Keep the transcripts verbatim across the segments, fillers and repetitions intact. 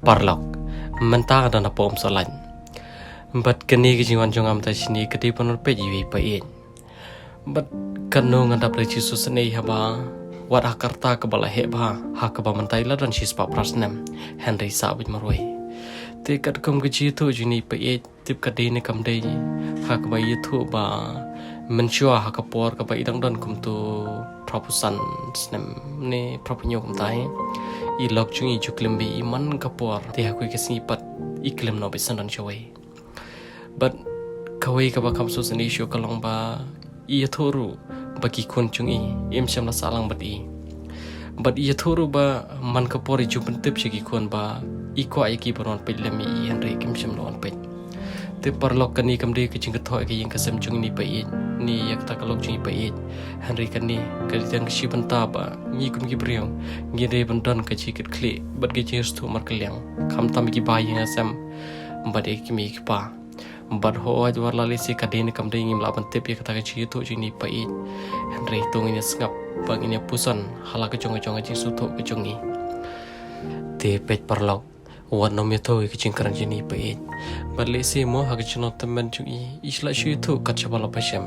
Paralok, mynta nga don hapoh Umsohlait. Bad kane ka jingwan jong nga mynta shane ka dei ban wan peit ïa i paid. Bad kano ngan dap da ka jingsngewsynei haba wat ha ka rta kaba la heh bha, ha kaba mynta i la don shispah phra snem, hynrei sah beit marwei. Te katkum ka jingïathuh jong i paid, tip ka dei ne kam dei, ha kaba ïathuh ba mynshuwa ha ka por kaba i dang don kumto phraphew san snem ne phraphew hynñiew kumta hi, i lok jong i ju klim bha i man ka por, te ha kawei ka sngi pat i klim noh beit sdang shawei. Bad kawei kaba kham sngewsynei shuh ka long ba i ïathuh ruh ba ki khun jong i im shym la sah lang bad i. Bad i ïathuh ruh ba man ka por i ju pyntip sha ki khun ba i kwah ïa ki ban wan peit lem ïa i, hynrei kim shym la wan peit. Te paralok, kane kam dei ka jingkynthoi ka ïing ka sem jong i paid, ne ïa kata ka lok jong i paid. Hynrei kane ka dei tang ka shi bynta ba ngi kum ki briew ngi dei ban don ka jingkitkhlieh bad ka jingsngewthuh markylliang, khamtam ïa ki ba ïing ha sem bad ïa ki mei ki pa. Bad hooid, wat la lehse ka dei ne kam dei ngim lah ban tip ïa kata ka jingïathuh jong i paid, hynrei to ngin ïa sngap bad ngin ïa puson ha la ka jong ka jong ka jingsngewthuh ka jong i. Te peit paralok, wat nym ïathuh ïa ka jingkren jong i paid. Bad lehse mo ha ka jinglong tymmen jong i, i shu la shu ïathuh kat shaba la pyrshah.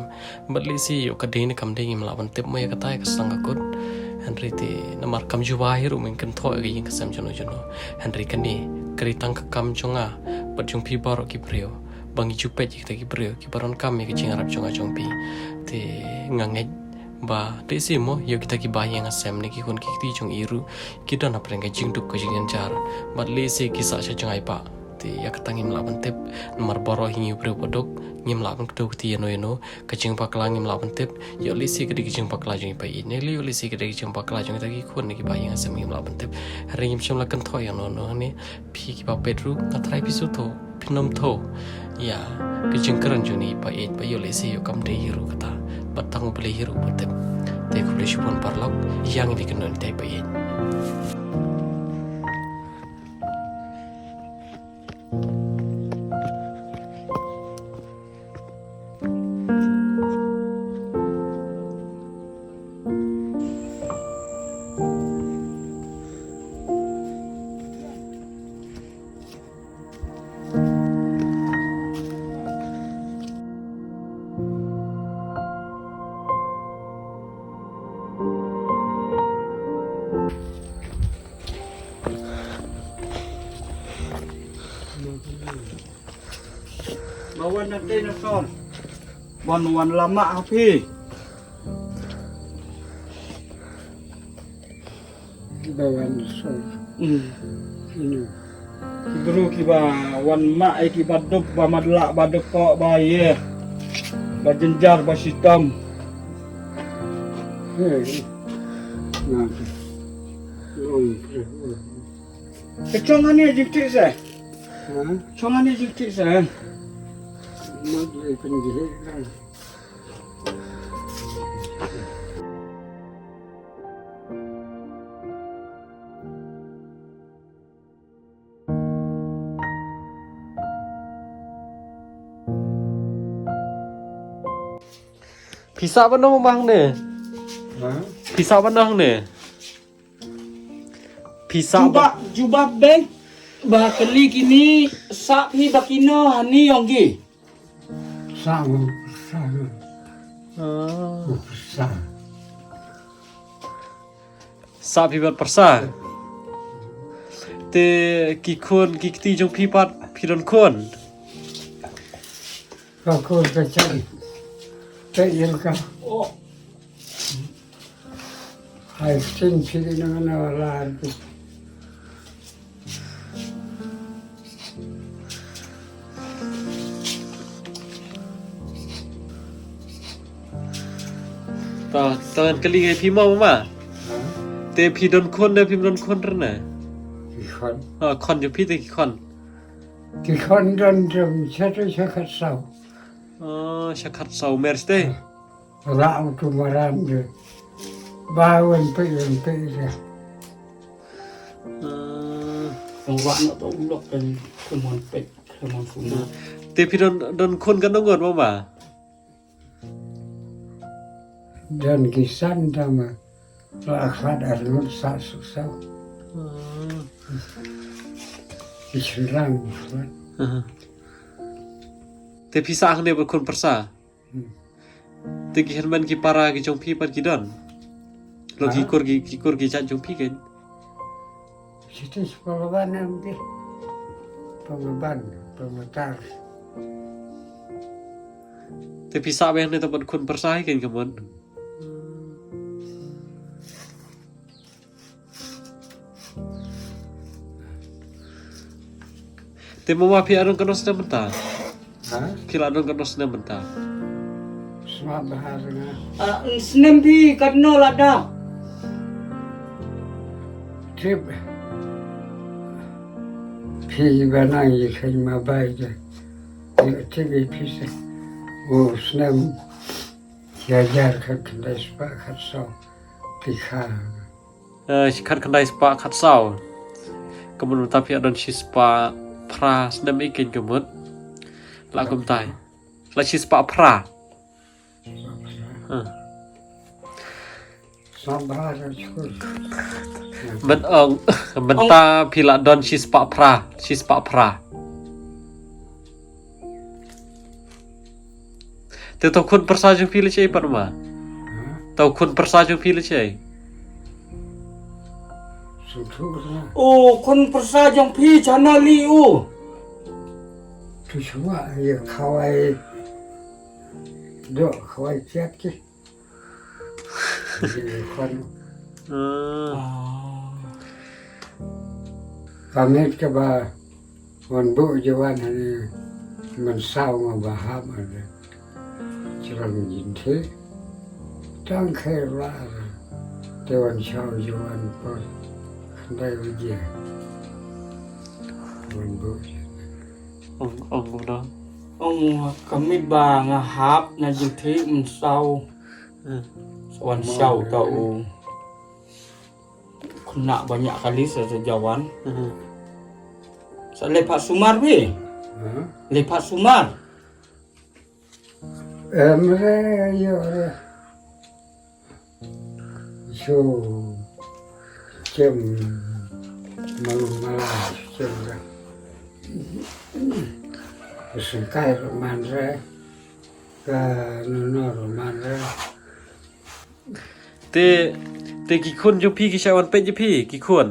Bad lehse ïoh ka dei ne kam dei ngim lah ban tip mo ïa kata ïa ka sdang ka kut. Hynrei te namar kam ju bha hi ruh ban kynthoi ïa ka ïing ka sem jong no jong no. Hynrei kane ka dei tang ka kam jong nga bad jong phi baroh ki briew, ba ngi ju peit ïa kita ki briew kiba donkam ïa ka jingïarap jong nga jong phi. Te nga ngeit ba te shisha mo ïa kita ki ba ïing ha sem ne ki khun ki kti jong i ruh ki don hapdeng ka jingduk ka jingjynjar. Bad lehse ki sah sha jngai pat. Te ïa kata ngim lah ban tip, namar baroh hi ngi u briew baduk, ngim lah ban kdew kti ïano ïano, ka jingbakla ngim lah ban tip. Ïoh lehse ka dei ka jingbakla jong i paid, ne ïoh lehse ka dei ka jingbakla jong kita ki khun ne ki ba ïing ha sem, ngim lah ban tip. Hynrei ngim shym la kynthoi ïano ïano ne, phi kiba peit ruh nga tharai phi sngewthuh, phin nym thew ïa ka jingkren jong i paid, ba ïoh lehse ïoh kam dei hi ruh kata, bad tang U Blei hi ruh uba tip. Te khublei shibun paralok, ïa ngi dei kynnoh ïa i paid. Ba wan na tei na sol. Wan wan lama api. Ba wan na sol. Hmm. Sini. Ki briew kiba wan mah, eh, kiba duk, ba madla, ba duk ko, ba ye. Ba jynjar, ba shitom. Hei. Nah. Long. Ka chong ani jingti se. Ha? Chong ani jingti se. Mat le kan jile kan. Pisa ba no mang ne. Ha? Pisa ba no ne. Pisa ba. Jubab, jubab beng. Ba kali kini sap hi ba kino hani yonggi. Sa mo sa. Ah. Mo sa. Sap hi bad pyrsa. Te ki khun ki kti jong phi pat phi don khun. Ka khun ka chan. Te ïa ka. Oh. Hai, sing sili na na la tu. Ta, ta ngan kylli ïa phi mo, mama. Ha? Te phi don khun ne phim don khun rna? Ki khun. Ah, khun jong phi te ki khun. Ki khun don jong sha tu sha khatsaw. Ah, sha khatsaw mer ste. Ha. Lah u tu maran je. Ba wan pe wan pe je. Ah. Ong wa na to u lok kan kemon pe kemon suna. Te phi don, don khun katno ngut, mama? Don ki san tama. Lah khat ar ngut sa su sa. Ah. Shynrang. Aha. Te phi sah hangne bad khun pyrsa. Hmm. Te ki hynmen ki para ki jong phi pat ki don? Lo ki Ha? kur ki, ki kur ki jait jong phi kein. Siti Panglaban em di. Panglaban, Panglatar. Te phi sah bad hangne te bad khun pyrsa hi kein ka mut. Te mama phi la don katno snem mynta? Ha? Phi la don katno snem mynta? Sma bahar nga. Ah, snem phi katno lada? Tip. Phi ba nang ïa khein ma bai ja. Ïa tip ïa phi sa. O snem. Shi hajar khat khyndai spah khat saw. Phi kha. Eh, shi khat khyndai spah khat saw. Ka mut mynta phi la don shi spah phra snem ïa kein ka mut. La kumtai. La shi spah phra. Spah phra. Ha. Sabar, syukur. Myn-, ong, mynta phi la don shi spah phra, shi spah phra. Te to khun pyrsa jong phi la shaei pat ma? Ha? To khun pyrsa jong phi la shaei? Suthu na. O, khun pyrsa jong phi chana li u. Tu shuwa ïa khawai. Do khawai kiat ki. Ïa khun. Ah. Ah. Ka miet kaba wan buh Joan hangne mynsaw nga ba hap hangne. Shrang jingthiah. Tang kher ba te wan shaw Joan por. Khyndai baje. Wan buh. Ong, ong kumno? Ong ka miet ba nga hap na jingthiah mynsaw. Hmm. Wan shaw ta u. Khynnah ba ñiah kali sa, sa Joan. Mhm. Sa leit phah sumar phi. Hah? Leit phah sumar. Em re, ïoh re. Shu chem malu mala, shu chem re. Sngewkai ruh man re. Ka no no ruh man re. Te, te ki khun jong phi ki shait wan peit ïa phi, ki khun.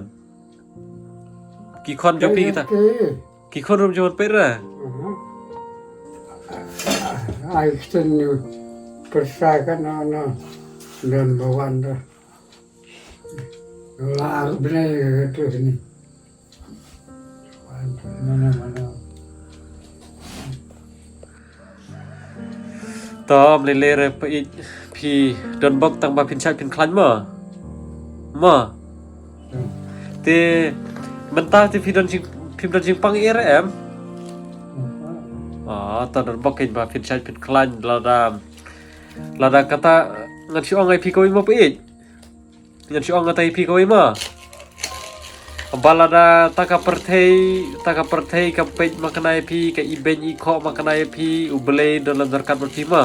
Ki khun jong phi kita. Ki khun ruh ym ju wan peit re. Mhm. Ai ktien ni pyrsa ka no no. Don ba wan re. La ar bnai ka tu ni. To, ym lei lei re phi, phi don bok tang ba phin shait phin khlaiñ mo. Mo. Hmm. Te mynta te phi don jing, phim don jingpang ïa re em? Hmm. Ah, to don bok kein ba phin shait phin khlaiñ lada, lada kata ngan shu ong ïa phi kawei mo phi. Ngan shu ong ïa phi kawei mo. Ba lada ta ka pyrthei, ta ka pyrthei ka peit makna ïa phi, ka ibeiñ ikhoh makna ïa phi, U Blei don la ryngkat bad phi mo.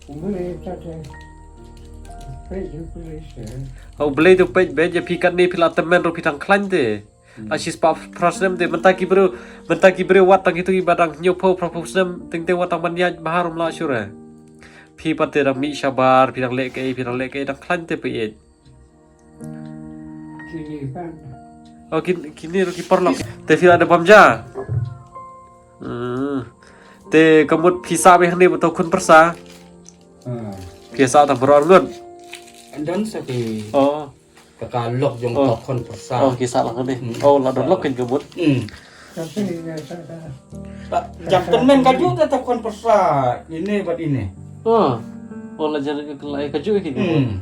U Blei ta te. Peit U Blei se. U Blei tu peit beit ïa phi katne phi la tymmen ruh phi dang khlaiñ te. Hmm. La shispah phra snem te mynta ki briew, mynta ki briew wat tang kito kiba dang hynñiewphew phraphew snem teng te wat tang ban ïaid bha ruh ym lah shuh re. Phi pat te dang mih shabar, phi dang leh kaei, phi dang leh kaei, dang khlaiñ te phi ïeit. Kine pat. Oh, kin-, kine ruh ki paralok. Te phi la da bam ja. Hmm. Te ka mut phi sah beit hangne bad uto u khun pyrsa. Hmm. Phi sah tang baroh arngut. Don sa ki. Oh. Ka, ka lok jong, oh, uto u khun pyrsa. Oh, ki sah lang hangne. Hmm. Oh, la don lok kein ka mut. Hmm. Ka phi, ka, ka, ka. Jam tymmen kajuh te uto u khun pyrsa. Ine bad ine. Oh. Oh, la jan ka, la kajuh kein ka mut. Hmm.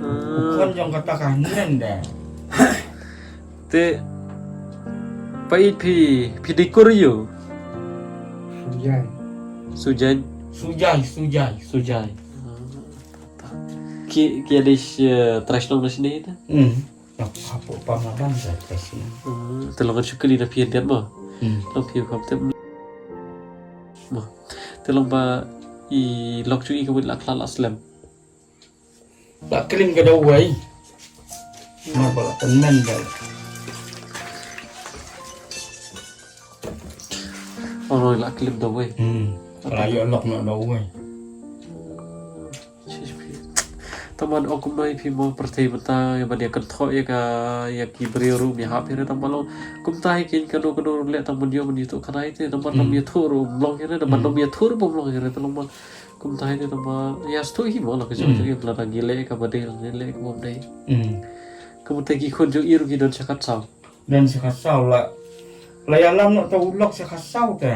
Hmm. U khun jong kata ka hynmen de. Te phi, phi, phi dei kur aïu? Sujai. Sujai. Sujai, Sujai. Sujai. Ki, ki ïa dei, eh, trai shnong na shane te? Hmm. Hapoh Pamlaban sa trai shnong. Hmm, te long ngan shu kylli na phi hynrei mo. Hmm. Long phi kham tip. Mo. Te long ba i lok jong i ka mut la khlad la slem. La klim ka dawai. Namar ba la tymmen da. Oh, no, la klim da wei. Hmm. La ïoh lok noh da wei. Tang ban ong kumno ïa phi mo pyrthei mynta, ïa ban ïa kynthoh ïa ka, ïa ki briew ruh ym ïahap hi re, tang ban long kumta hi, keiñ kano kano ruh leh tang ban ïoh ban ïathuh kane te, tang ban ym ïathuh ruh ym long hi re, tang ban ym ïathuh ruh ym long hi re, tang ban kumta hi te, tang ban ïa sdang hi mo la ka jong te, la dang ngi leh kaba dei, la ngi leh kaba ym dei. Hmm. Kumta ki khun jong i ruh ki don sha khatsaw. Don sha khatsaw la. La ïalam noh ta u lok sha khatsaw te.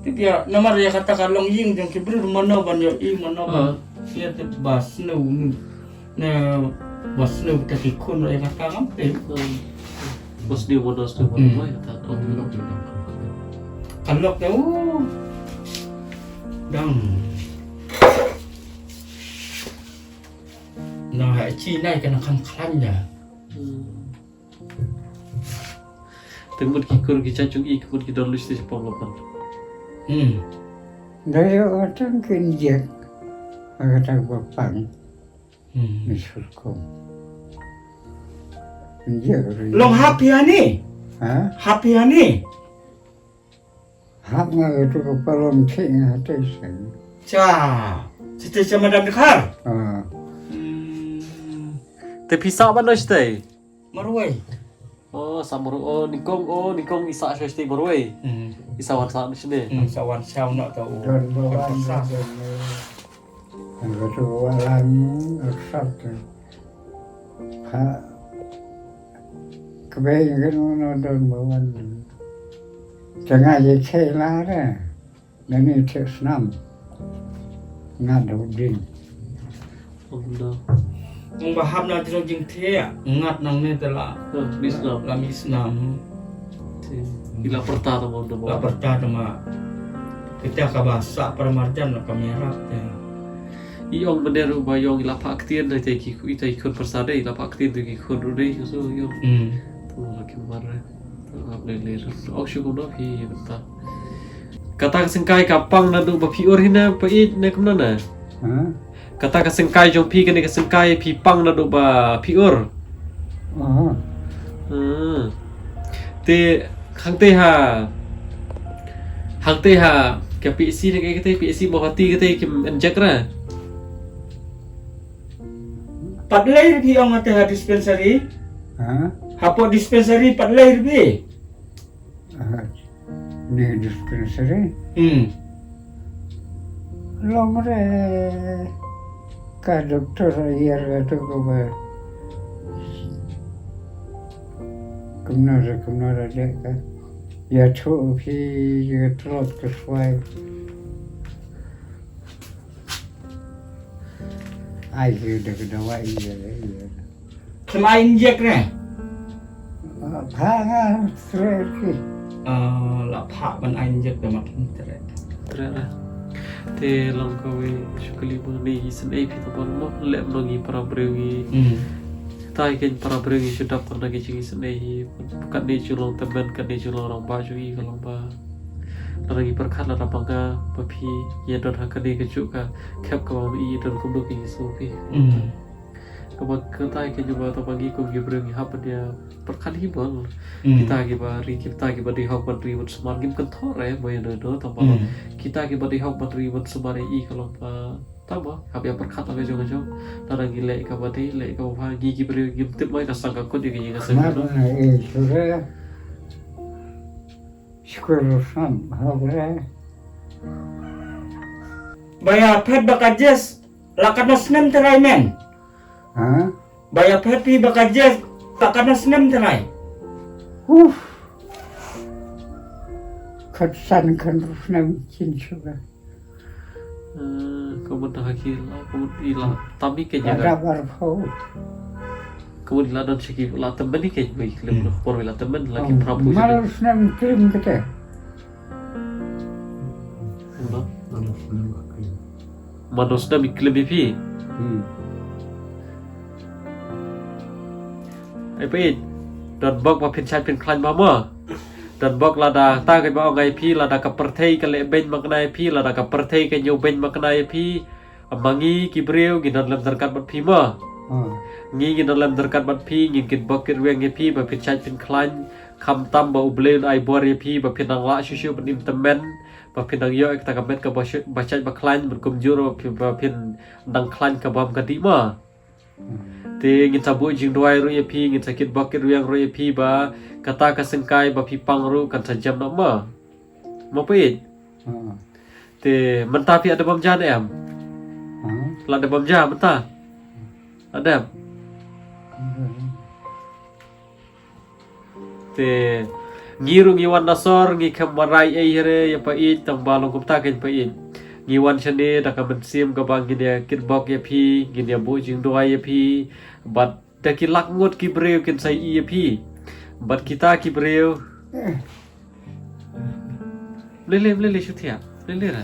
Tip ïa, namar ïa kata ka longïing jong ki briew, mano ban ïohi, mano ban. Ah. Ïa tip ba sniew ne, ba sniew ta ki khun ïa kata ngam tip. Hmm. Ba sniew mano, sniew mano, hmm, ïa kata. Ka lok te, oh. Dang. Na ha chi nai ka na kham khlaiñ ïa. Hmm. Te mut ki kur ki jait jong i, ki mut ki don list shaphang la pan. Hmm. Da ïoh tang kin jek. Aga tang ba pang. Hmm. Ni surkom. Kin jek ri. Long hap ïa ni? Ha? Hap ïa ni? Hap nga ka tu ka palom thik nga te sen. Cha. Site cha madan khar. Ah. Hmm. Te phi sah ban no site? Marwei. Oh, sah Marwei. Oh, nyngkong, oh, nyngkong i sah sha site Marwei. Hmm. I sah wan sah ni sini. Hmm, sah wan sah na ta u. Don ba wan sah. Don ba wan. Nga tu wan lang aksat. Ha. Kebei ngan no don ba wan. Tengah je chei la re. Nani te snam. Nga do ding. Ong ba hap na jrong jingthiah, ngat nangne te la. Eh, mih snam. La mih snam. Te, i la pyrta ta mo, ta mo. La pyrta ta ma. Kita ka ba sah para marjan la ka miarap te. I ong bender ba i ong i la phah ktien na te ki, i te ki khun pyrsa de, i la phah ktien te ki khun ru de, so i ong. Hmm. To la ki mar re. Ap lei lei rut. Ok, shu kumno phi mynta. Kata ka syngkai ka pang naduh ba phi ur hi ne, pa ïeit ne kumno ne? Ha? Kata ka syngkai jong phi, kane ka syngkai phi pang naduh ba phi ur. Aha. Hmm. Te hangte ha, hangte ha ka P H C ne, kata P H C Mawhati kata kim inject ra. Pat lei ruh phi ong ate ha dispensary. Ha? Hapoh dispensary pat lei ruh phi. Ah, ni dispensary. Hmm. Long re ka doktor ïa ka tu ko ba. Kumno re, kumno re de ka. Ïathuh phi ïa ka tlot ka swai. Ai, ki da ka dawai ïa le ïa. Khlem ai injek ne? Ah, pha nga treh ki. Ah, la pha ban ai injek da ma khlem treh. Treh la. Te long kawei shu kali mo ne, isynei phi to ban mo, leh mo ngi para briew ngi. Hmm. Tai kein para briew ngi shu dap tang da ki jingisynei hi. Katne ju long tymmen, katne ju long rangbah jong i ka long ba. Lada ngi pyrkhat lada ma nga ma phi ïa don ha kane kajuh ka khep kaba ma i, don kumno ki ngi sngewbha. Hmm. Kaba kata ka jubab tang ba ngi kum ki briew ngi hap ban ïa pyrkhat hi bang. Hmm. Kita kiba ri, kita kiba dei hok ban ri ban sumar, ngim kynthoh re ba ïa don don tang ba. Hmm. Kita kiba dei hok ban ri ban sumar ïa i ka long ba tang ba hap ïa pyrkhat ha ka jong ka jong. Lada ngi leh kaba dei, leh kaba bha, ngi ki briew ngim tip ba ka sang ka kut ïa ka ïing ka sem. Khmat na e sure. Skur sam ha bre. Ba ïa phet ba ka jes la katno snem trai men? Ha? Ba ïa phet phi ba ka jes la katno snem trai? Uf. Khatsan khatno snem chin shuga. Eh, ka mut ha ki la, ka mut i la tam i kein ïa ka. Ada barphew. Ka mut i la don sha ki la tymmen i kein ba i klim. Hmm. Por i la tymmen la ki. Oh, phra phew. Mar snem klim kata. Mar snem i klim ïa phi. Hmm. Ai phi, don bok ba phin shait phin khlaiñ ba mo. Don bok lada ta ka ba ong ai phi, lada ka pyrthei ka leh beiñ makna ïa phi, lada ka pyrthei ka ñiew beiñ makna ïa phi. Ma ngi ki briew ngi don lem ryngkat bad phi mo. Ngi ngin don lem ryngkat bad phi, ngin kitbok kitrwiang ïa phi ba phin shait phin khlaiñ, khamtam ba U Blei un ai bor ïa phi ba phin nang lah shuh shuh ban im tymmen, ba phin nang ïoh ïa kata ka met kaba shait ba khlaiñ, ban kumjuh ruh ba phin, ba phin nang khlaiñ ka bam ka dih mo. Te ngin sa buh jingduwai ruh ïa phi, ngin sa kitbok kitrwiang ruh ïa phi ba kata ka syngkai ba phi pang ruh kan sa jem noh mo. Mo phi. Te mynta phi la dep bam ja ne em? La dep bam ja mynta? La dep. Te ngi ruh ngi wan na sor, ngi khlem wanrah ei ei hi re ïa phi, tang ba long kumta kein phi. Ngi wan shane da ka mynsiem kaba ngin ïa kitbok ïa phi, ngin ïa buh jingduwai ïa phi, bad da ki lak ngut ki briew kin sa ïohi ïa phi. Bad kita ki briew. Lele, lele, shu thiah. Lele ra.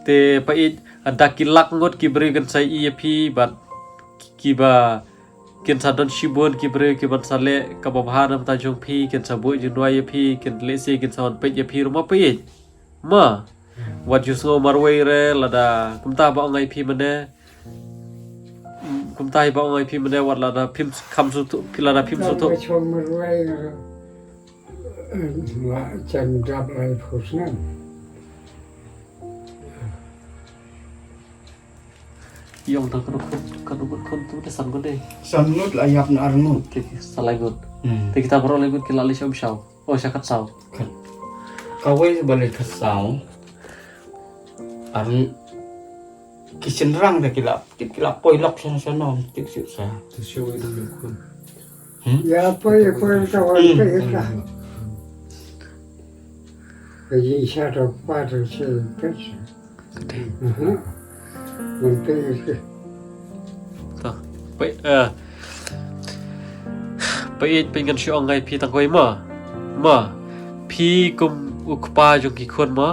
Te phi, da ki lak ngut ki briew kin sa ïohi ïa phi, bad kiba kin sa don shibun ki briew kiban sa leh kaba bha na bynta jong phi, kin sa buh jingduwai ïa phi, kin lehse kin sa wan peit ïa phi ruh mo phi. Mo. Wat ju sngew marwei re, lada kumta ba ong ïa phi mynne. Kumta hi ba ong ïa phi mynne, wat lada phim kham sngewthuh, phi lada phim sngewthuh. Ba chong marwei re. Wa chang dap lai phusngan. Ïong ta kano kano kano tu te san kano. San ngut la ïap na ar ngut. Te sa lai ngut. Hmm. Te kita baroh lai ngut ki la leit sha um shaw. Oh, sha khatsaw. Kawei ba leit khatsaw. Ar ki shynrang da ki la, ki la poi lok sha sha nom tik sha. Te sha wei dang khun. Hmm? Ïa poi, ïa poi ka wan peit ka. Ka jingshisha to pa to sha peit. Aha. Wan peit ka. To. Peit, eh. Peit, peit ngan shu ong ïa phi tang kawei mo. Mo. Phi kum u kpa jong ki khun mo.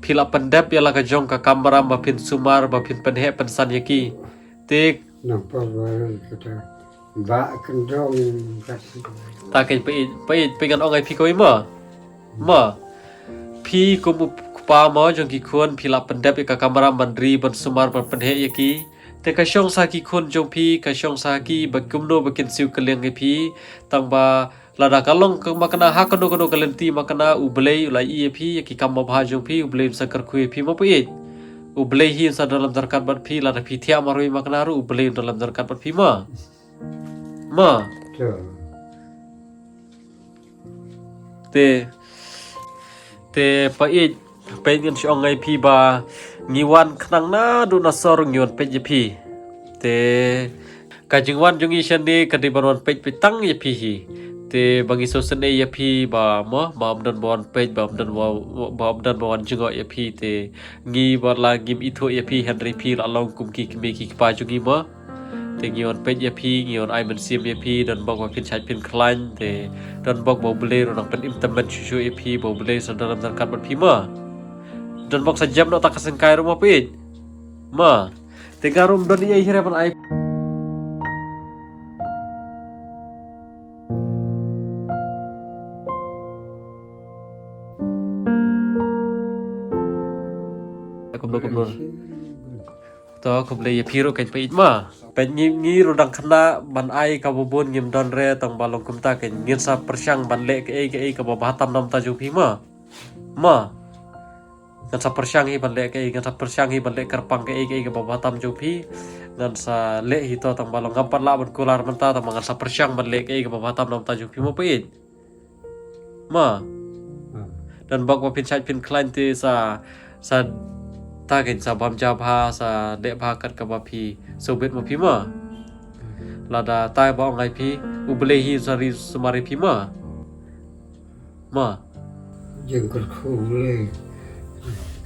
Phi la pyndep ïa la ka jong ka kamram ba phin sumar ba phin pynheh pynsan ïa ki. Te nang pa ba kata. Ba kyndong ka. Ta kein peit, peit, peit ngan ong ïa phi kawei mo. Mo. Phi kum u kpa mo jong ki khun, phi la pyndep ïa ka kamram ban ri ban sumar ban pynheh ïa ki. Te ka shong sa ki khun jong phi, ka shong sa ki ba kumno ba kin siew kylliang ïa phi. Tang ba lada ka long ka makna ha kano kano ka lynti makna, U Blei u la ïohi ïa phi, ïa ki kam babha jong phi, U Blei un sa kyrkhu ïa phi mo phi. U Blei hi un sa don lem ryngkat bad phi, lada phi thiah marwei makna ruh U Blei un don lem ryngkat bad phi mo. Mo. Te Te phi, phi ngan shu ong ïa phi ba ngi wan khnang naduh na sor ngi wan peit ïa phi. Te ka jingwan jong ngi shane ka dei ban wan peit peit tang ïa phi hi. Te ba ngi sngewsynei ïa phi ba mo, ba ym don ba wan peit, ba ym don ba, ba ym don ba wan jngoh ïa phi, te ngi ba la ngim ithuh ïa phi hynrei phi la long kum ki kmie ki kpa jong ngi mo. Te ngi wan peit ïa phi, ngi wan ai mynsiem ïa phi, don bok ba phin shait phin khlaiñ, te don bok ba U Blei ruh nang pynim tymmen shuh shuh ïa phi, ba U Blei sa don lem ryngkat bad phi mo. Don bok sa jem noh ta ka syngkai ruh mo phi. Mo. Te nga ruh ym don ei ei hi re ban ai. Kumno kumno. To, khublei ïa phi ruh kein phi mo. Peit ngi, ngi ruh dang khynnah ban ai kaba bun ngim don re, tang ba long kumta kein ngin sa pyrshang ban leh kaei kaei kaba bha tam na bynta jong phi mo. Mo. Ngan sa pyrshang hi ban leh kaei, ngan sa pyrshang hi ban leh kyrpang kaei kaei kaba bha tam jong phi. Ngan sa leh hi to tang ba long ngam pat lah ban kular mynta, tang ba ngan sa pyrshang ban leh kaei kaba bha tam na bynta jong phi mo phi. Mo. Hmm. Don bok ba phin shait phin khlaiñ te sa, sa ta kein sa bam ja bha, sa leh bha kat kaba phi sngewbit mo phi mo. Lada ta ba ong ai phi, U Blei hi sa ri sumar ïa phi mo. Mo. Jingkyrkhu U Blei.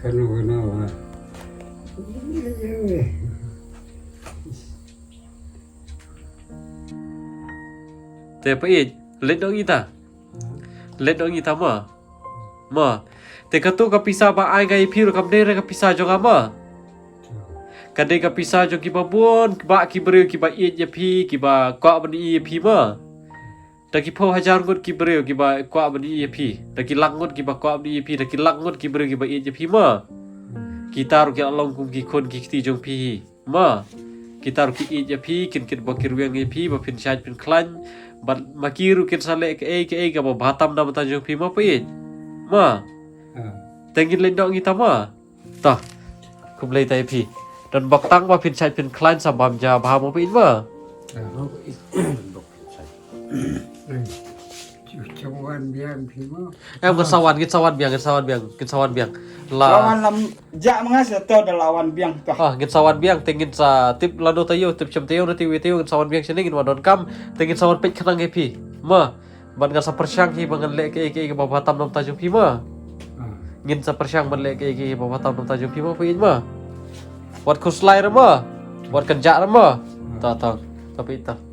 Kano kano ha. Te phi, leit noh ïa ta. Leit noh ïa ta mo. Mo. Te kato ka pisa ba ai nga ïa phi ruh kam dei re ka pisa jong nga mo. Ka dei ka pisa jong kiba bun bah ki briew kiba ïeit ïa phi, kiba kwah ban ïeit ïa phi ma. Da ki phew hajar ngut ki briew kiba kwah ban ïeit ïa phi, da ki lak ngut kiba kwah ban ïeit ïa phi, da ki lak ngut ki briew kiba ïeit ïa phi ma. Kita ruh ki la long kum ki khun ki kti jong phi hi ma. Kita ruh ki ïeit ïa phi, kin kit ba ki rwiang ïa phi ba phin shait phin khlaiñ. Bad ma ki ruh kin sa leh kaei kaei kaba bha tam na bynta jong phi ma, phi ïeit ma. Te ngin leit noh ngi ta ma. Ta, khublei ta ïa phi. Don bok tang ba phin shait phin khlaiñ sa bam ja bha mo, phi ïeit ma. Em, ngin sa wan, ngin sa wan biang, ngin sa wan biang, ngin sa wan biang. La wan lam ja ma nga sa to da la wan biang to. Ah, ngin sa wan biang, te ngin sa tip lano taïew, tip shem taïew, na taïew taïew ngin sa wan biang shane, ngin wan donkam. Te ngin sa wan peit khnang ïa phi ma. Bad ngan sa pyrshang hi ba ngan leh kaei kaei kaba bha tam na bynta jong phi ma. Ngin sa pyrshang ban leh kaei kaei kaba bha tam na bynta jong phi ma, phi ïeit ma. Wat khuslai re ma. Wat kynjah re ma. Ta ta. Ta phi ïeit ta.